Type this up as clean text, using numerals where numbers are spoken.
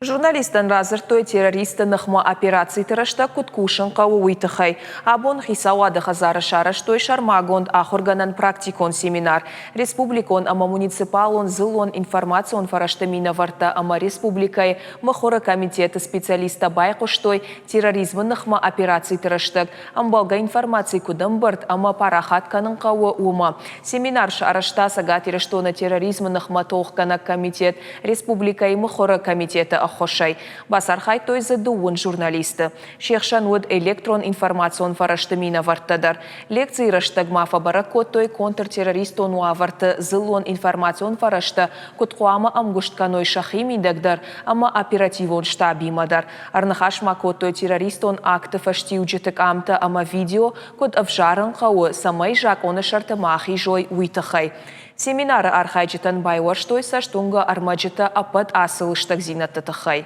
Журналисттӕн радзырдтой, террористты ныхмӕ операциты рӕстӕг куыд кусын хъӕуы, уый тыххӕй. Абон Хицауады хӕдзары сарӕзтой сӕрмагонд ахуыргӕнӕн-практикон семинар. Республикон ӕмӕ муниципалон дзыллон информацион фӕрӕзты минӕвӕрттӕ ӕмӕ республикӕйы мыхуыры комитеты специалисттӕ байхъуыстой, терроризмы ныхмӕ операциты рӕстӕг ӕмбӕлгӕ информаци куыд ӕмбырд ӕмӕ парахат кӕнын хъӕуы, уымӕ. Семинар сарӕзта Цӕгат Ирыстоны терроризмы ныхмӕ тохгӕнӕг комитет республикӕйы мыхуыры комитеты ӕххуысӕй. Бацархайдтой дзы дыууын журналисты. Се хсӕн уыд электрон информацион фӕрӕзты минӕвӕрттӕ дӕр. Лекцийы рӕстӕг ма фӕбӕрӕг кодтой контртеррористон уавӕрты дзыллон информацион фӕрӕзтӕ куыд хъуамӕ ӕмгуыст кӕной сӕхи мидӕг дӕр ӕмӕ оперативон штабимӕ дӕр. Ӕрныхас ма кодтой террористон акты фӕстиуджыты къамтӕ ӕмӕ видео куыд ӕвзарын хъӕуы, цӕмӕй закъоны сӕрты ма ахизой, уый тыххӕй. Семинары архайджытӕн байуӕрстой цӕстуынгӕ ӕрмӕджытӕ ӕппӕт ацы лыстӕгдзинӕдты тыххӕй.